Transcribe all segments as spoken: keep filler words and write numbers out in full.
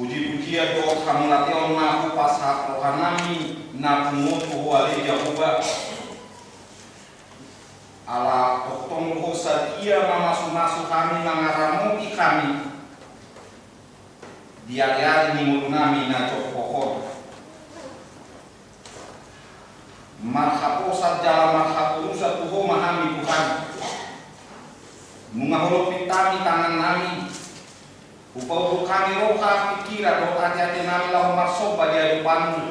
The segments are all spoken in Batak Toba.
Puji-pujian dohot hamuliateon ma hupasahat rohanami na pungu tu Ho ale Jahowa. Ala tongtong Ho sadia mamasu-masu hami, mangaramoti hami di ari-ari ni ngolunami na jomhohon. Marhaposan jala marhatorusan tu Ho ma hami Tuhan. Nunga Ho lompit hami tangannami, hupaunduk hami roha, pingkiran dohot ate-atenami laho marsomba di adopanMu.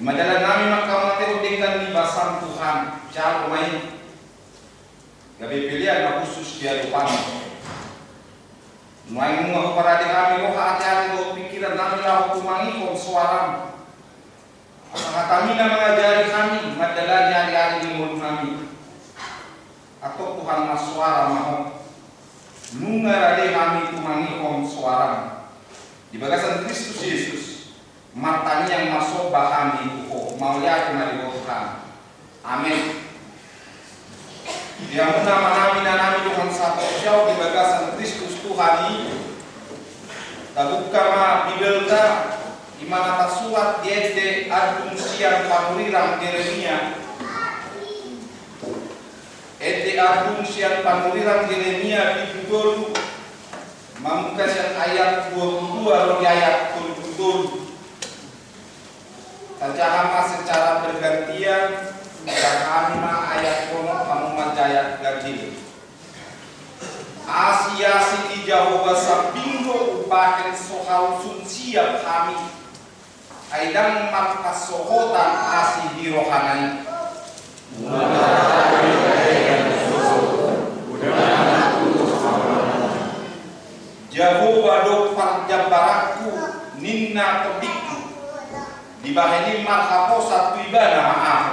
Ima dalannami mangkamatehon denggan ni basaM Tuhan, jalo ma i gabe pelean na hushus di adopanMu. Nuaeng nunga huparade hami roha, ate-ate dohot pingkirannami laho tumangihon soaraM. Asa hataMi na mangajari hami mandalani ari-ari ni ngolunami. Antong Tuhan, marsoara ma Ho. Nunga rade hami tumangihon soaraM. Di bagasan Kristus Jesus, martangiang marsomba hami tu Ho, mauliate ma di Ho Tuhan. Amen. Di hamu amanami, inanami, dongan sahaporseaon di bagasan Kristus Tuhan i, tabuka ma Bibelta, ima na tarsurat di ende andung sian panurirang Jeremia. Ende andung sian panurirang Jeremia bindu tolu, mamungka sian ayat dua pulu dua ro di ayat tolu pulu tolu. Tajaha ma secara bergantian, ujar hami ma ayat onom, hamu ma manjajah ganjil. Asi-asi ni Jahowa sambing do umbahen so halusun siap hami. Ai ndang marpansohotan asi ni rohana i. Jahowa do parjambaranku, ninna tondingku. Dibahen i marhaposan tu Ibana ma ahu.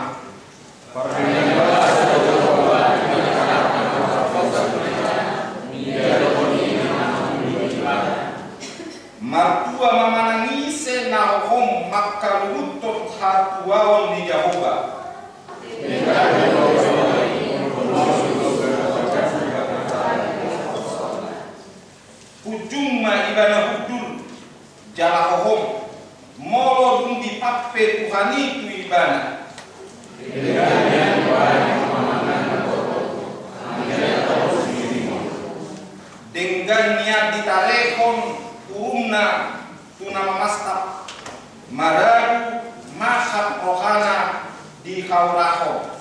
Martua ma manang ise na hohom mangkalungunhon hatuaon ni Jahowa. Hunjung ma Ibana hundul, jala hohom, molo dung dipampe Tuhan i tu ibana. Denggan nian ditarehon urumna tu na mamastap, maragu mahat rohana dihaurahon.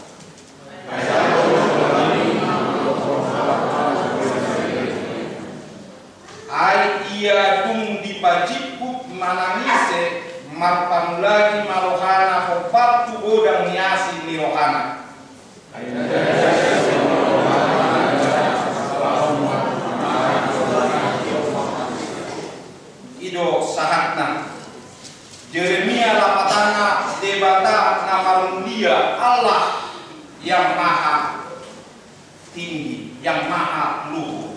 Ai ia dung dipajimput manang ise, marpangulaki ma rohana hombar tu godang ni asi ni rohana. I do sahatna. Jeremia lapatanna Debata na marmulia, Allah yang maha tinggi, yang maha luhur.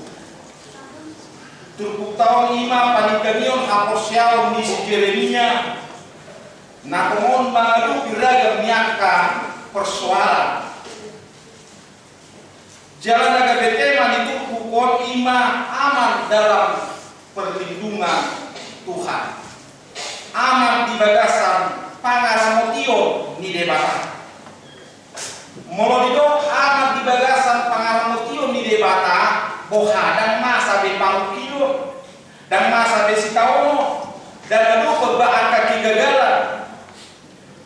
Turpukta on ima panindangion haporseaon ni si Jeremia na tongon mangadopi ragam ni angka persoalan. Jala na gabe tema ni turpuk on ima aman dalam perlindungan Tuhan. Aman di bagasan pangaramotion ni Debata. Molo didok aman di bagasan pangaramotion ni Debata, boha, ndang masa be parungkilon, ndang masa be sitaonon, ndang adong be angka kegagalan.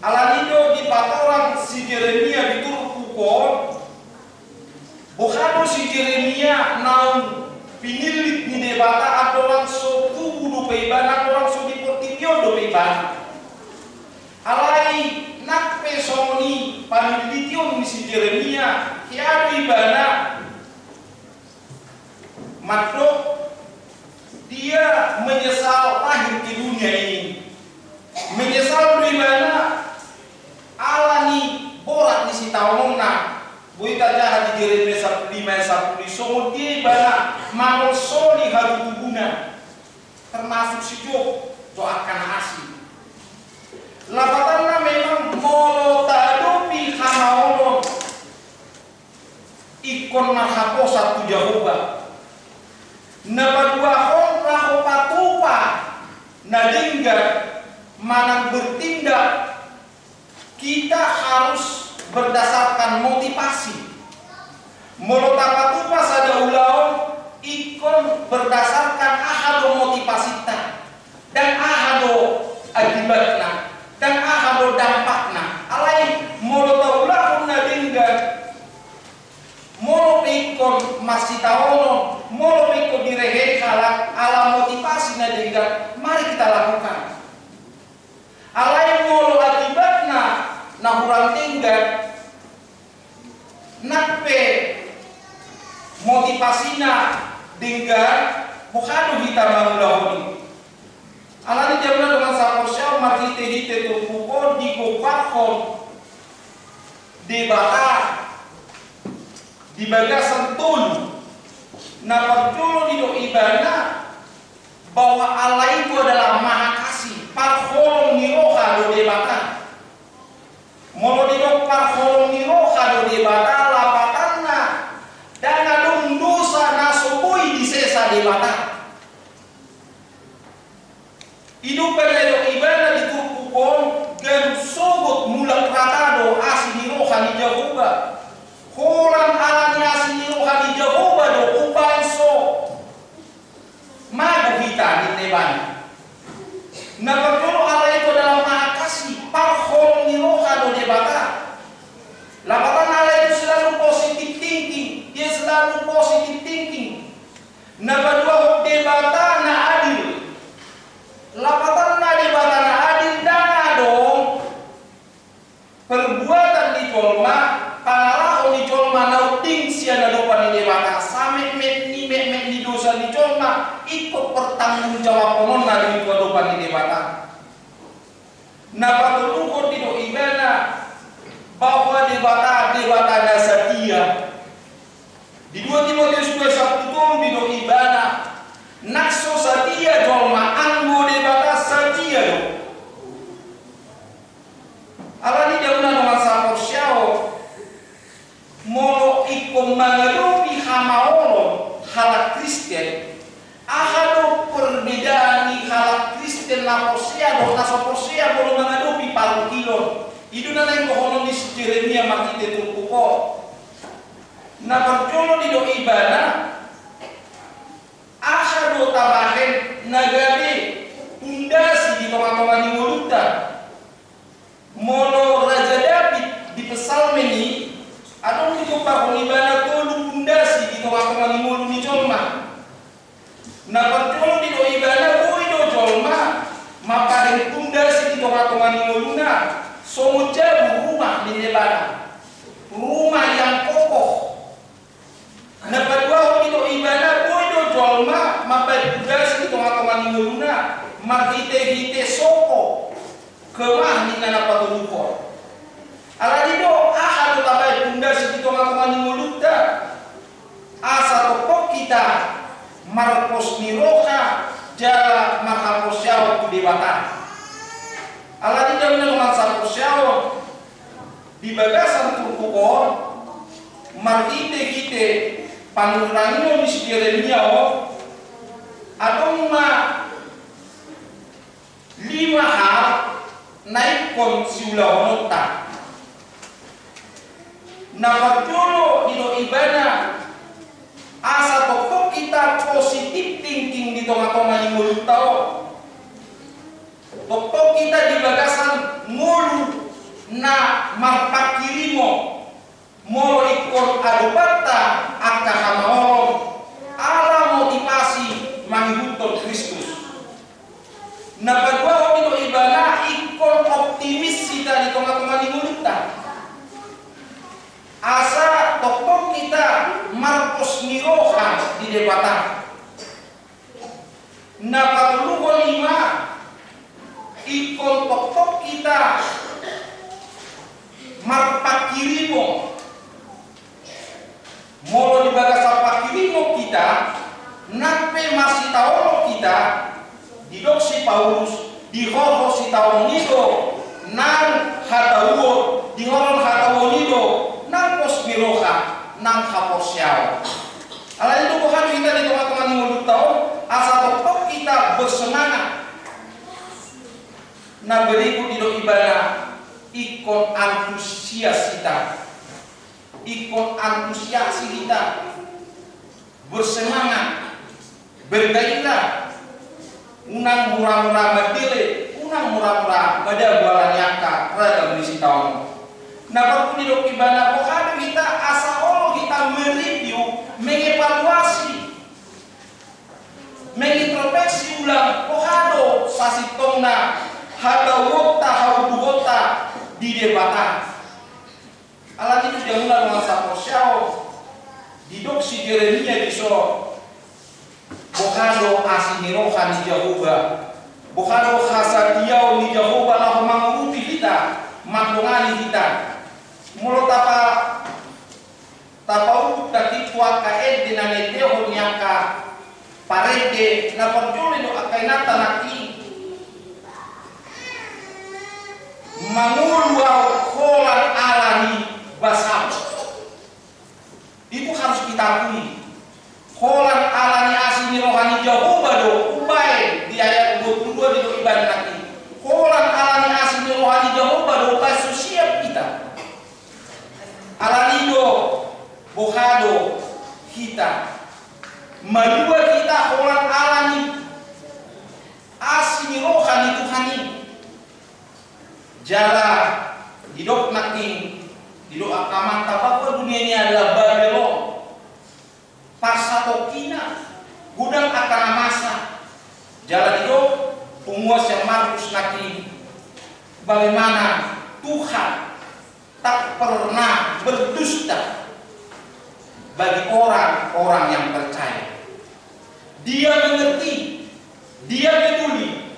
Alani do dipatorang si Jeremia di turpuk on, boha do si Jeremia naung pinillit ni Debata, andorang so tubu dope ibana, andorang so di portibi on dope ibana. Alai nang pe songon i panillition ni si Jeremia, hea do ibana mandok dia menyesal lahir ke dunia ini. Menyesal do ibana alani borat ni sitaononna. Boi tajaha di Jeremia sampulu lima ayat sampulu, songon dia ibana manolsoli hatutubuna, termasuk si Job dohot angka na asing. Lapatanna memang molo taadopi hamaolon, ingkon marhaposan tu Jahowa. Na paduahon, laho patupa na denggan manang bertindak, kita harus berdasarkan motivasi. Molo tapatupa sada ulaon, ingkon berdasarkan aha do motivasinta, dan aha do akibatna, dan aha do dampakna. Alai molo taulahon na denggan, molo pe ingkon marsitaonon, molo pe ingkon direhei halak ala motivasi na denggan, mari kita lakukan. Alai molo akibatna na hurang denggan, nang pe motivasina denggan, boha do hita mangulahon i? Alani i, amang inang dongan saporseaon, marhitehite turpuk on digombarhon Debata di bagasan tolu. Na parjolo didok ibana bahwa Allah itu adalah Maha Kasih, parholong ni roha do Debata. Molo didok parholong ni roha do Debata, lapatanna ndang adong dosa na so boi disesa Debata. I do umbahen na didok ibana di turpuk on, ganup sogot mulak rata do asi ni roha ni Jahowa. Holan ala ni asi ni roha ni Jahowa do umbahen so mago hita, ninna ibana. Na parjolo, Allah itu adalah Maha Kasih, parholong ni roha do Debata. Lapatanna, Allah itu selalu positive thinking, dia selalu positive thinking. Na paduahon, Debata na adil. Lapatanna, Debata na adil, ndang adong perbuatan ni jolma, pangalaho ni jolma na unding sian adopan ni Debata, sametmet ni metmet ni dosa ni jolma, ingkon pertanggungjawabhononna do i tu adopan ni Debata. Na patoluhon, didok ibana bahwa Debata, Debata na satia. Di dua Timoteus dua sampulu tolu didok ibana, nang so satia jolma, anggo Debata satia do. Alani i, amang inang dongan saporseaon, molo ingkon mangadopi hamaolon halak Kristen, aha do perbedaan ni halak Kristen na porsea dohot na so porsea molo mangadopi parungkilon? I do na naeng dohonon ni si Jeremia marhite turpuk on. Na parjolo, didok ibana, aha do tabahen na gabe pundasi di tongatonga ni ngolunta? Molo Raja Daud di Psalmen i, adong digombarhon ibana tolu pundasi di tongatonga ni ngolu ni jolma. Na parjolo, didok ibana, boi do jolma mambahen pundasi di tongatonga ni ngoluna, songon jabu rumah, ninna ibana, rumah yang kokoh. Na paduahon, didok ibana, boi do jolma mambahen pundasi di tongatonga ni ngoluna marhitehite sopo, kemah, ninna na patoluhon. Alani i do, aha do tabahen pundasi di tongatonga ni ngolunta? Asa tongtong hita marpos ni roha jala marhaporseaon tu Debata. Alani i, amang inang dongan saporseaon, di bagasan turpuk on, marhitehite panurrangion ni si Jeremia on, adong ma lima hal na ingkon siulahononta. Na parjolo, didok ibana, asa tongtong hita positive thinking di tongatonga ni ngolunta on. Tongtong hita di bagasan ngolu na marpanghirimon, molo ingkon adopanta angka hamaolon, ala motivasi mangihuthon Kristus. Na paduahon, didok ibana, ingkon optimis hita di tongatonga ni ngolunta. Asa tongtong hita marpos ni roha di Debata. Na patoluhon, i ma ingkon tongtong hita marpanghirimon. Molo di bagasan panghirimon hita, nang pe marsitaonon hita, didok si Paulus, dihorhon sitaonon i do nang hatauon, dihorhon hatauon i do nang pos ni roha, nang haporseaon. Alani i do, boha do hita di tongatonga ni ngolunta on, asa tongtong hita bersemangat, Na berikut didok ibana, ingkon antusias hita, ingkon antusiasi hita, bersemangat, bergairah, unang mura-mura mandele, unang mura-mura madabu ala ni angka ragam ni sitaonon. Na berikut didok ibana, boha do hita asa olo hita mereview, mengevaluasi, mengintrospeksi ulang, boha do sasintongna hatahuonta, hauduhonta di Debata. Ala ni i, di hamu na dongan saporseaon, didok si Jeremia dison, boha do asi ni roha ni Jahowa, boha do hasatiaon ni Jahowa laho mangurupi hita, mandongani hita. Molo tapa, tapaungkap nangkin tu angka ende na niendehon ni angka parende, na parjolo didok angka inanta nangkin, mangolu ahu holan ala ni basam. Itu harus kita akui. Holan ala ni asi ni roha ni Jahowa do umbahen, di ayat dua puluh dua didok ibana nangkin, holan ala ni asi ni roha ni Jahowa do umbahen so siap hita. Ala ni i do, boha do hita, malua hita holan ala ni asi ni roha ni Tuhan i. Jala didok nangkin, didok angka amanta, bahwa dunia ini adalah Babel on, parsatongkina, godang angka na masa. Jala didok punguan sian Markus nangkin, bagaimana Tuhan tak pernah berdusta bagi orang-orang yang percaya. Dia mengerti, Dia peduli,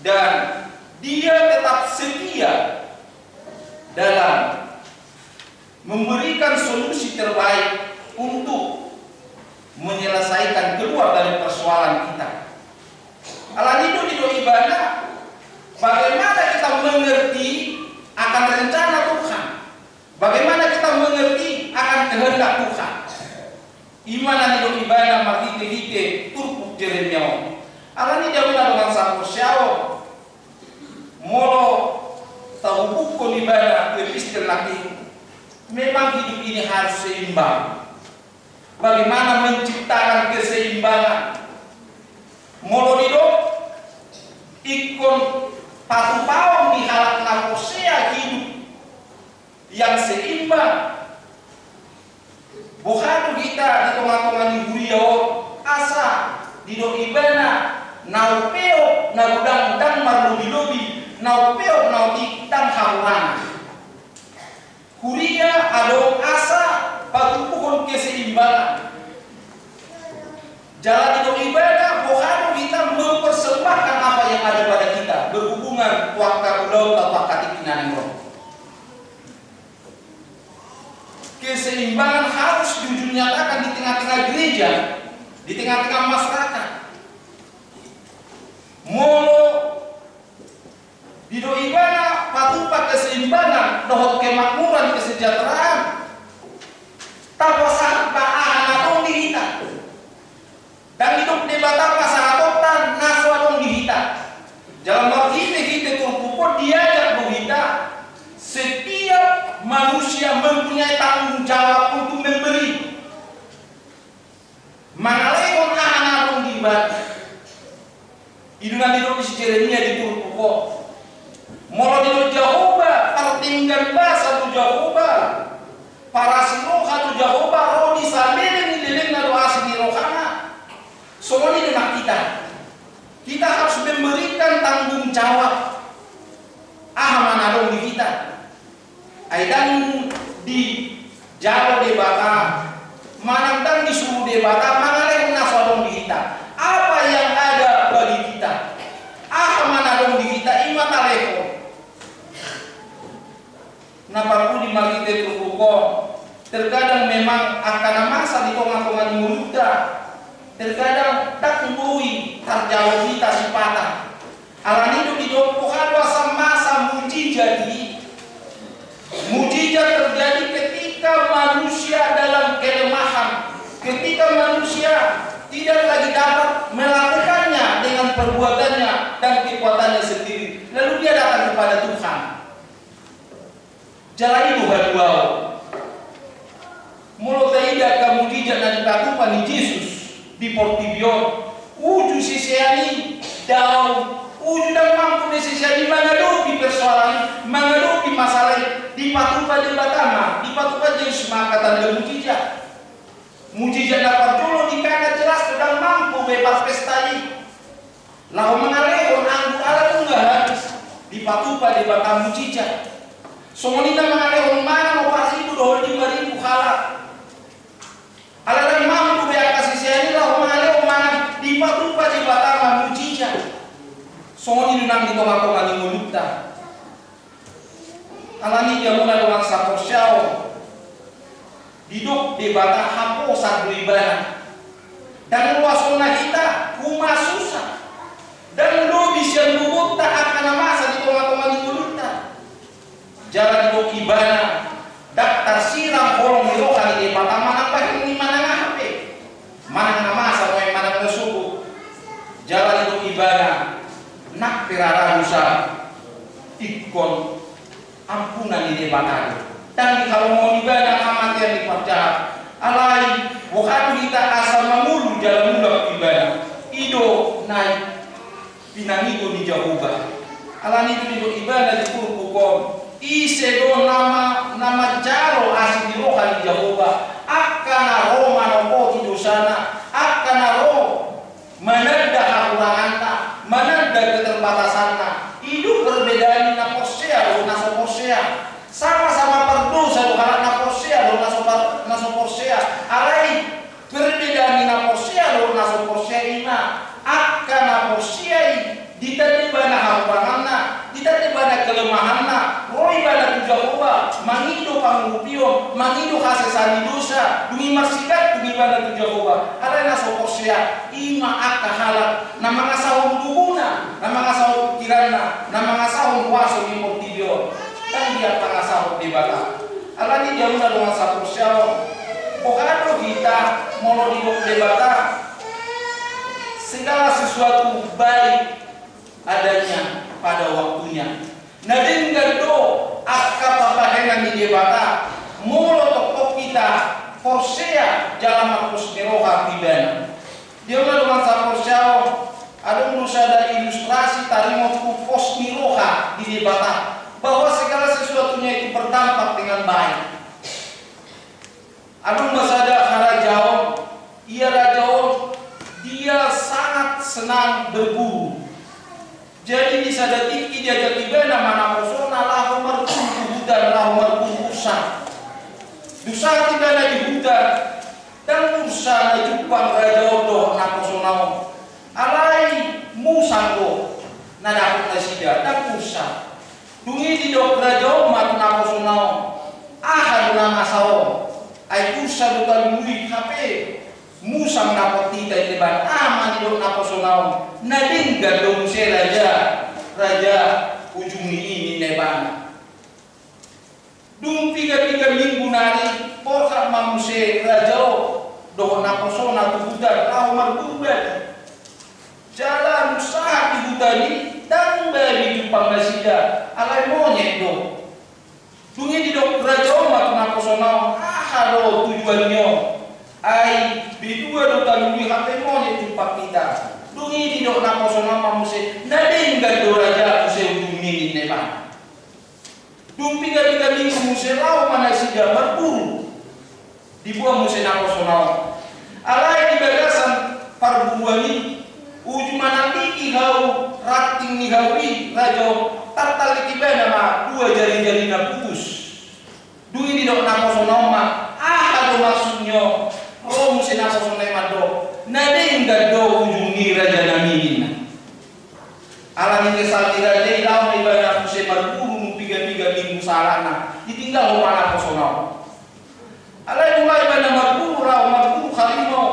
dan Dia tetap setia dalam memberikan solusi terbaik untuk menyelesaikan keluar dari persoalan kita. Ala ni i do didok ibana, bagaimana kita mengerti akan rencana Tuhan? Bagaimana kita mengerti akan kehendak Tuhan? I ma na nidok ibana marhite-hite turpuk Jeremia on. Ala ni i, di hamu na dongan saporseaon, molo tahubukhon ibana tu epistel nangkin, memang hidup ini harus seimbang. Bagaimana menciptakan keseimbangan? Molo didok ingkon patupaon ni halak na porsea hidup yang seimbang. Boha do hita di tonga-tonga ni huria on, asa didok ibana, na umpeop na godang ndang marlobi-lobi, na umpeop na otik ndang hahurangan. Huria adong asa patubuhon keseimbangan. Jala didok ibana, boha do hita mempersembahkan apa yang ada pada kita berhubungan tu angka ulaon, tu angka tingki na naeng ro. Keseimbangan harus diwujud nyatakan di tengah-tengah gereja, di tengah-tengah masyarakat. Molo didok ibana patupa keseimbangan dohot kemakmuran, kesejahteraan, tapasahat ma aha na adong di hita. Ndang didok Debata pasahatonta na so adong di hita. Jala marhite-hite turpuk on diajak do hita, setiap manusia mempunyai tanggung jawab untuk memberi, mangalehon aha na adong di ibana. I do na nidok ni si Jeremia di turpuk on. Molo didok Jahowa, pardenggan basa do Jahowa, parasi roha do Jahowa, ro di saleleng ni lelengna do asi ni rohana. Songon i do nang hita. Hita harus memberikan tanggung jawab. Aha ma na adong di hita? Ai ndang dijalo Debata, manang ndang disuru Debata mangalehon na so adong di hita. Apa yang ada bagi kita? Aha ma na adong di hita, i ma talehon. Na parpudi marhite turpuk on, terkadang memang angka na masa di tonga-tonga ni ngolunta, terkadang ndang boi tarjalo hita sipata. Ala ni i do didok, boha do asa masa mujizat i? Mujizat terjadi ketika manusia dalam kelemahan, ketika manusia tidak lagi dapat melakukannya dengan perbuatannya dan kekuatannya sendiri, lalu dia datang kepada Tuhan. Jala i do haluaon. Molo taida angka mujizat na dipatupa ni Jesus di portibi on, uju sisean i dao, uju ndang mampu be sisean i mangadopi persoalan i, mangadopi masalah i, dipatupa Debata ma, dipatupa Jesus ma angka tanda mujizat. Mujizat na parjolo di Kana jelas ndang mampu be parpesta i. Laho mangalehon anggur ala nunga habis, dipatupa Debata mujizat. Songon i na mangalehon mangan opat ribu dohot lima ribu halak. Ala ndang mampu be angka sisean i laho mangalehon mangan, dipatupa Debata ma mujizat. Songon i do nang di tonga-tonga ni ngolunta. Alani i, di hamuna dongan saporseaon, didok Debata haposan do Ibana. Ndang ruasonna hita, humasusa. Ndang lobi sian gogonta angka na masa di tonga-tonga ni ngolunta. Jala didok Ibana, ndang tarsirang holong ni roha ni Debata manang bahen ni manang aha pe. Manang na masa nuaeng manang na sogot. Jala didok Ibana, nang pe rara dosa, ingkon ampunan ni Debata do. Ndang dihalomohon Ibana hamatean ni parjahat. Alai boha do hita asa mangolu jala mulak tu Ibana? I do na pinangido ni Jahowa. Alani i do didok Ibana di turpuk on, ise do na ma-, na manjalo asi ni roha ni Jahowa? Angka na ro manopoti dosana, angka na ro mananda hahuranganna, mananda keterbatasanna. I do perbedaan ni na porsea dohot na so porsea. Sama-sama pardosa do halak na porsea dohot na so par-, na so porsea. Alai perbedaan ni na porsea dohot na so porsea i ma, angka na porsea i ditanda ibana hahuranganna, ditanda ibana kelemahanna, ro ibana tu Jahowa, mangido pangurupion, mangido hasesaan ni dosa, dung i marsigantung ibana tu Jahowa. Alai na so porsea i ma angka halak na mangasahon gogona, na mangasahon pikiranna, na mangasahon huaso ni portibi on. Ndang dipangasahon Debata. Alani i, di hamuna dongan saporseaon, boha do hita molo didok Debata segala sesuatu baik adanya pada waktunya. Na denggan do angka pambahenan ni Debata molo tongtong hita porsea jala marpos ni roha tu Ibana. Di hamuna dongan saporseaon, adong do sada ilustrasi taringot tu pos ni roha di Debata, bahwa segala sesuatunya itu berdampak dengan baik. Adong ma sada harajaon, ia raja on, dia sangat senang berburu. Jadi di sada tingki diajak ibana ma naposona laho marburu tu hutan, laho marburu ursa. Dung sahat ibana di hutan, ndang ursa na jumpang raja on dohot naposona on. Alai musang do na dapot nasida, ndang ursa. Dung i didok raja on ma tu naposona on, aha do na masa on? Ai ursa do talului, hape musang dapot hita i leban. Aha ma didok naposona on? Na denggan do muse raja, raja, ujungni i, ninna ibana. Dung piga-piga minggu nari, borhat ma muse raja on dohot naposona tu hutan laho marburu babi. Jala dung sahat di hutan i, ndang babi jumpang nasida, alai monyet do. Dung i didok raja on ma tu naposona on, aha do tujuanni on? Ai be dua do talului, hape monyet jumpang hita. Dung i didok naposona on ma muse, na denggan do raja muse ujungni, ninna ibana. Dung piga-piga minggu muse laho ma nasida marburu. Diboan muse naposona on. Alai di bagasan parburuan i, uju manallik hau ranting ni hau i, raja on, tartallik ibana ma dua jari-jarina putus. Dung i didok naposona on ma, aha do maksudni on? Ro muse naposona i mandok, na denggan do ujungni, rajanami, ninna. Alani i, kesal ni raja i, laho ma ibana muse marburu nung piga-piga minggu sahalakna, ditinggalhon ma naposona on. Alai dung laho ibana marburu, laho marburu harimau,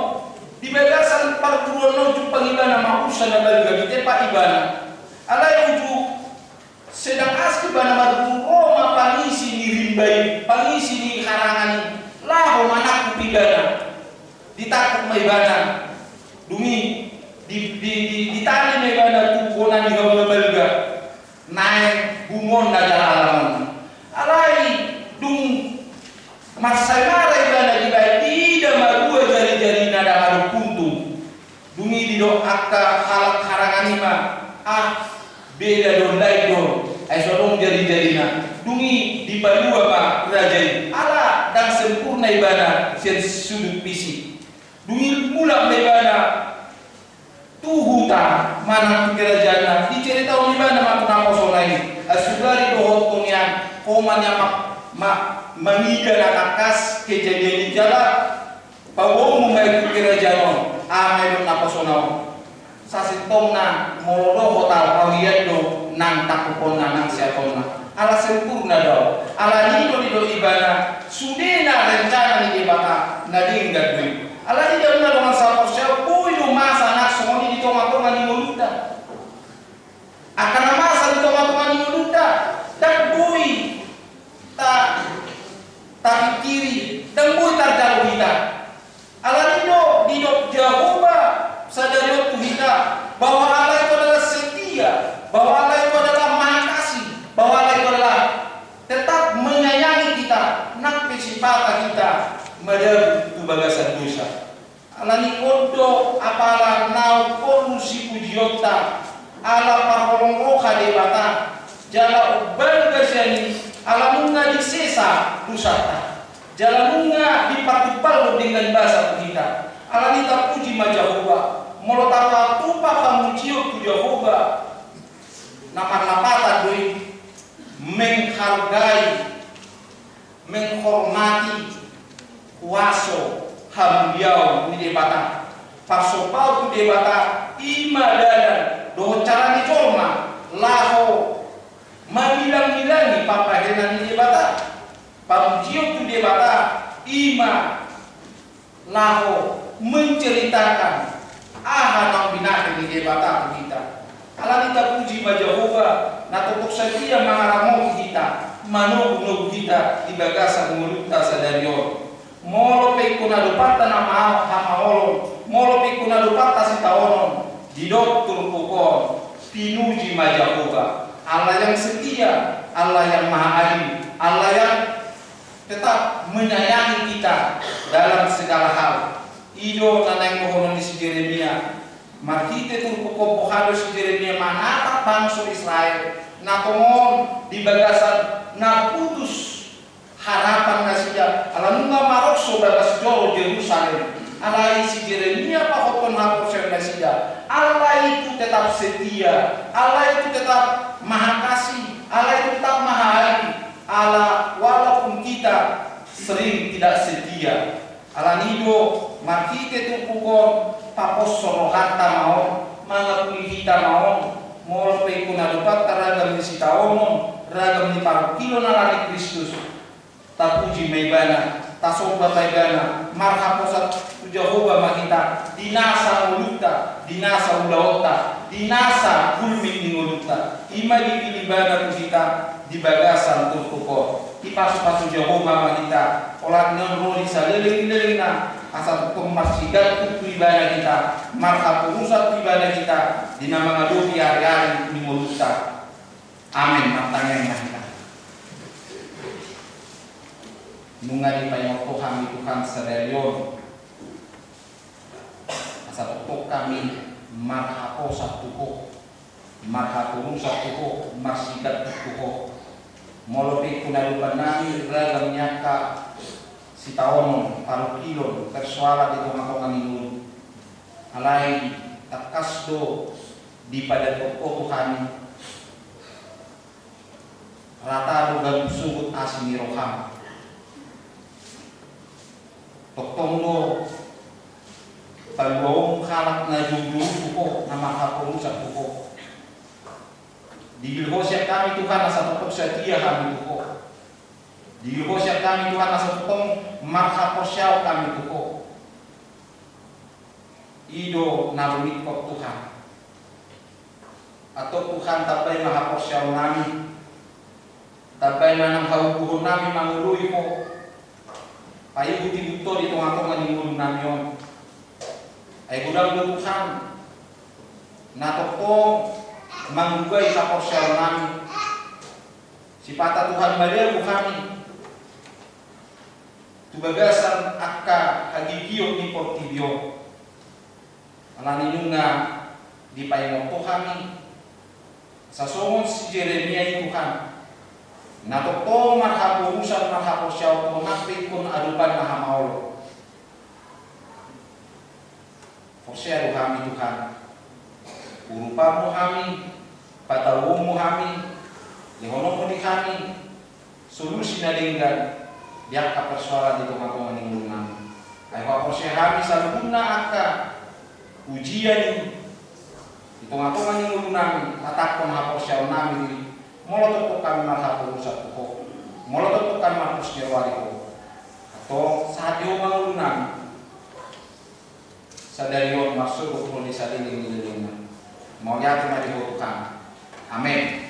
di bagasan parburuanna on jumpang ibana ma ursa na babi, gabe tepa ibana. Alai uju sedang asik ibana marburu, ro ma pangisi ni rimba i, pangisi ni harangan i, laho manangkup ibana. Ditangkup ma ibana. Dung i di, di, di, ditali ma ibana. Mona jala alamon. Alai dung marsaemara ibana dibaen, diida ma dua jarijarina dang adong puntung. Dung i didok angka halak harangan i ma, ah, beda do, lain do, ai so adong jarijarina. Dung i dipalua ma raja i. Ala dang sempurna ibana sian sudut fisik. Dung i mulak ma ibana tu huta manang tu kerajaanna, diceritaon ibana ma tu naposona i. Ai sugari dohot tongian, ho ma nian ma, ma, mangida na tangkas kejadian i jala paboaonmu ma i tu kerajaan on, aha ma i didok naposona on. Sasintongna molo dohot au, au hian do nang tangkuponna nang siatonna. Ala sempurna do au. Alani i do didok ibana, sudena rencana ni Debata na denggan do i. Alani i da nunga dongan sahaporseaon, boi do masa nang songon i di tongatonga ni ngolunta. Angka na masa di tongatonga ni ngolunta, dang boi ta, tapingkiri, dang boi tarjalo hita. Alani i do didok Jahowa sadari on tu hita, bahwa Allah itu adalah setia, bahwa Allah itu adalah maha kasih, bahwa Allah itu adalah tetap menyayangi kita, nang pe sipata hita madabu tu bagasan dosa. Alani on do apala naung porlu sipujionta, ala parholong roha Debata, jala umbalga sian i, ala nunga disesa dosanta, jala nunga dipartumpalhon denggan basa tu hita. Alani i tapuji ma Jahowa, molo tapatupa pamujion tu Jahowa, na parlapatan do i menghargai, menghormati kuaso hamuliaon ni Debata. Parsombaon tu Debata i ma dalan dohot cara ni jolma laho mamilangilangi pambahenan ni Debata. Pamujion tu Debata i ma laho menceritakan aha naung binahen ni Debata tu hita. Alani i tapuji ma Jahowa, na tongtong sadia mangaramoti hita, manogunogu hita di bagasan ngolunta sadari on. Molo pe ingkon adopanta na ma-, hamaolon, molo pe ingkon adopanta sitaonon, didok turpuk on, pinuji ma Jahowa, Allah yang setia, Allah yang maha adil, Allah yang tetap menyayangi kita dalam segala hal. I do na naeng dohonon ni si Jeremia. Marhite turpuk on boha do si Jeremia manatap bangso Israel na tongon di bagasan na putus harapan nasida, ala nunga marokso bagas joro Jerusalem. Alai si Jeremia pahothon haporseaon nasida, Allah itu tetap setia, Allah itu tetap maha kasih, Allah itu tetap maha adil. Ala walaupun kita sering tidak setia. Alani i do marhite turpuk on, paposhon rohanta ma on, mangapuli hita ma on, molo pe ingkon adopanta ragam ni sitaonon, ragam ni parungkilon ala ni Kristus. Tapuji ma Ibana, tasomba ma Ibana, marhaposan tu Jahowa ma hita, di nasa ngolunta, di nasa ulaonta, di nasa gulmit ni ngolunta. I ma dipilih Ibana tu hita, di bagasan turpuk on. Dipasupasu Jahowa ma hita, olat ni on ro di saleleng ni lelengna, asa tongtong marsigantung tu Ibana hita, marhaposan tu Ibana hita, di na mangadopi ariari ni ngolunta. Amen. Martangiang ma hita. Nunga dipaingot Ho hami Tuhan sadari on, asa tongtong hami marhaposan tu Ho, marhatorusan tu Ho, marsigantung tu Ho. Molo pe ingkon adopan nami ragam ni angka sitaonon, parungkilon, persoalan di tongatonga ni ngolu, alai tangkas do dipadathon Ho tu hami, rata do ganup sogot asi ni roham. Tongtong do paluaonmu halak na joujou tu Ho, na marhaporusan tu Ho. Digil Ho sian hami Tuhan asa tongtong satia hami tu Ho. Digil Ho sian hami Tuhan asa tongtong marhaporseaon hami tu Ho. I do na rumingkot Tuhan. Antong Tuhan, tambai ma haporseaon nami, tambai ma nang hauduhon nami mangoloi Ho, paihutihut Ho di tongatonga ni ngolu nami on. Ai godang do Tuhan na tongtong manggugai haporseaon nami. Sipata Tuhan ma dea tu hami tu bagasan angka hagigion ni portibi on. Alani nunga dipaingot Ho hami, sasongon si Jeremia i Tuhan, na tongtong marhaporusan marhaporseaon Ho nang pe ingkon adopan na hamaolon. Porsea do hami Tuhan, urupanmu hami, patauonmu hami, lehononmu di hami solusi na denggan di angka persoalan di tongatonga ni ngolu nami. Ai huporsea hami saluhutna angka ujian i di tongatonga ni ngolu nami, patangkon haporseaon nami di, molo tongtong hami marhaporusan tu Ho, molo tongtong hami marpos ni roha di Ho. Antong sahat di Ho ma ngolu nami. Sadari on marsogot Ho di saleleng ni lelengna. Mauliate ma di Ho Tuhan. Amen.